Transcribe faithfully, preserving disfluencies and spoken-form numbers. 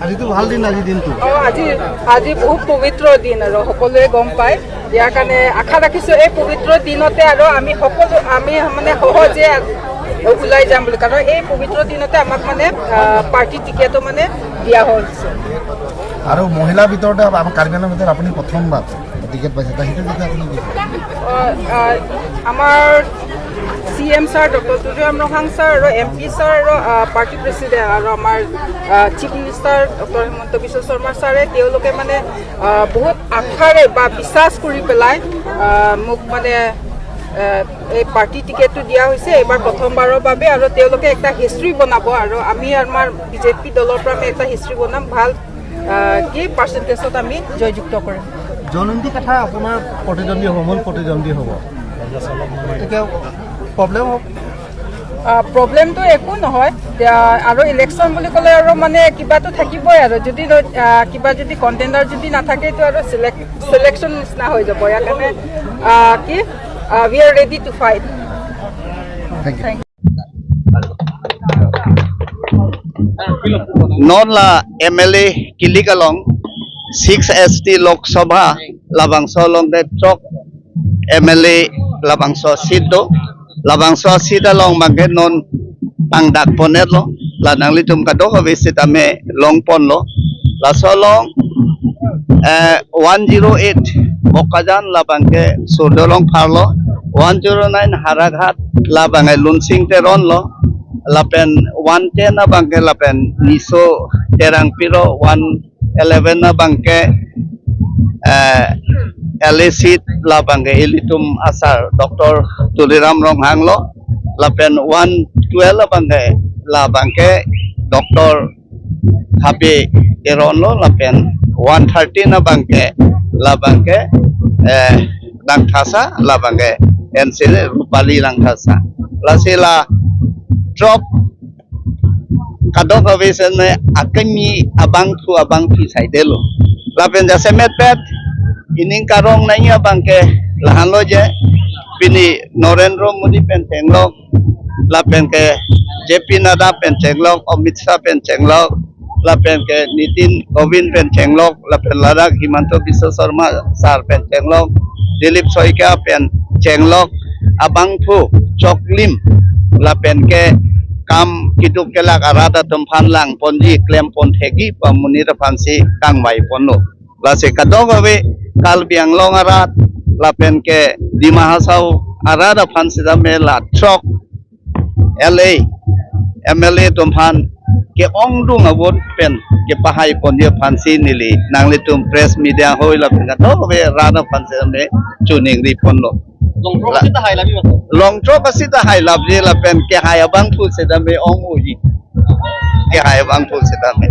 আজিতো ভাল দিন, আজি দিনটো। অ, আজি, আজি বহুত পবিত্ৰ দিন আৰু সকলোৱে গম পায়। ইয়াৰ কাৰণে আশা ৰাখিছো এই পবিত্ৰ দিনতে আৰু আমি সকলো, আমি মানে সহজে ওলাই যাম বুলি, কাৰণ এই পবিত্ৰ দিনতে আমাক মানে, আহ, পাৰ্টি টিকেটো মানে দিয়া হৈছে। আৰু মহিলাৰ ভিতৰতে আপ-, আমাৰ কাৰ্বি আংলঙৰ ভিতৰত আপুনি প্ৰথমবাৰ টিকেট পাইছে, তাৰ সেইটো বিষয়ে আপুনি কি ক'ব? অ, আহ, আমাৰ C M sir, doctor Tuliram Ronghang sir আৰু এম পি ছাৰ আৰু, আহ, পাৰ্টি প্ৰেচিডেণ্ট আৰু আমাৰ, আহ, chief minister doctor Himanta Biswa Sarma ছাৰে তেওঁলোকে মানে, আহ, বহুত আশাৰে বা বিশ্বাস কৰি পেলাই, আহ, মোক মানে, আহ, এই পাৰ্টি টিকেটটো দিয়া হৈছে এইবাৰ প্ৰথমবাৰৰ বাবে আৰু তেওঁলোকে এটা হিষ্ট্ৰী বনাব আৰু আমি আমাৰ বি জে পি দলৰ পৰা আমি এটা হিষ্ট্ৰী বনাম, ভাল, আহ, কি পাৰ্চেণ্টেজত আমি জয়যুক্ত কৰিম। জয়ন্তী কাথা আপোনাৰ প্ৰতিদ্বন্দ্বী হ'ব, মূল প্ৰতিদ্বন্দ্বী হ'ব। এতিয়া প্ৰব্লেম হ'ব? আহ, প্ৰব্লেমটো একো নহয়। এতিয়া আৰু ইলেকশ্যন বুলি ক'লে আৰু মানে কিবাটো থাকিবই আৰু। যদি ন-, আহ, কিবা যদি কণ্টেণ্ডাৰ যদি নাথাকে, এইটো আৰু চিলেক-, চিলেকশ্যন নিচিনা হৈ যাব। ইয়াৰ কাৰণে, আহ, কি, আহ, we are ready to fight. Thank you. Thank you. Non la M L A kilik along six S T Lok Sabha labangso along de throk M L A labangso seat do. Labangso seat along abangke non pangdak ponetlo. La nanglitum kadokave sitame long ponlo. Laso along, eh, one zero eight Bokajan labangke Surdo Rongphar lo. One zero nine Howraghat labangke Lunsing Teron lo. Lapen one ten abangke lapen Niso Terangpi lo. One eleven abangke, eh, L A seat labangke ilitum asar Doctor Tuliram Ronghang lo, lapen one twelve abangke labangke Doctor Habe Teron lo, lapen one thirteen abangke labangke, eh, Langthasa, labangke N C Rupali Langthasa. Lasi la throk kadokave sitame akimi abangphu abangphi saidelo. Lapen jasemet pet ining karong nangji abangke lahenlo je, pini Narendra Modi pen chenglok, lapenke J P Nadda pen chenglok, Amit Shah pen chenglok, lapenke Nitin Govind pen chenglok, lapen ladak Himanta Biswa Sarma sir pen chenglok, Dilip Saikia pen chenglok, abangphu choklim, lapenke kam keduk kelak arat atum aphan lang ponji, klem pon thekji pu amonit aphansi kangvai ponlo. Lasi kadokave Karbi Anglong arat, lapenke Dima Hasao arat aphan sitame la throk L A, M L A atum aphan ke-ongdung a-vote pen kepahai ponji aphansi neli nanglitum press media hoi lapen kadokave rat aphan sitame choningri ponlo. Long throk la- asi tahai labi mas. Long throk asi tahai labi lapen kehai abangphu sitame ong-oji. Kehai abangphu sitame.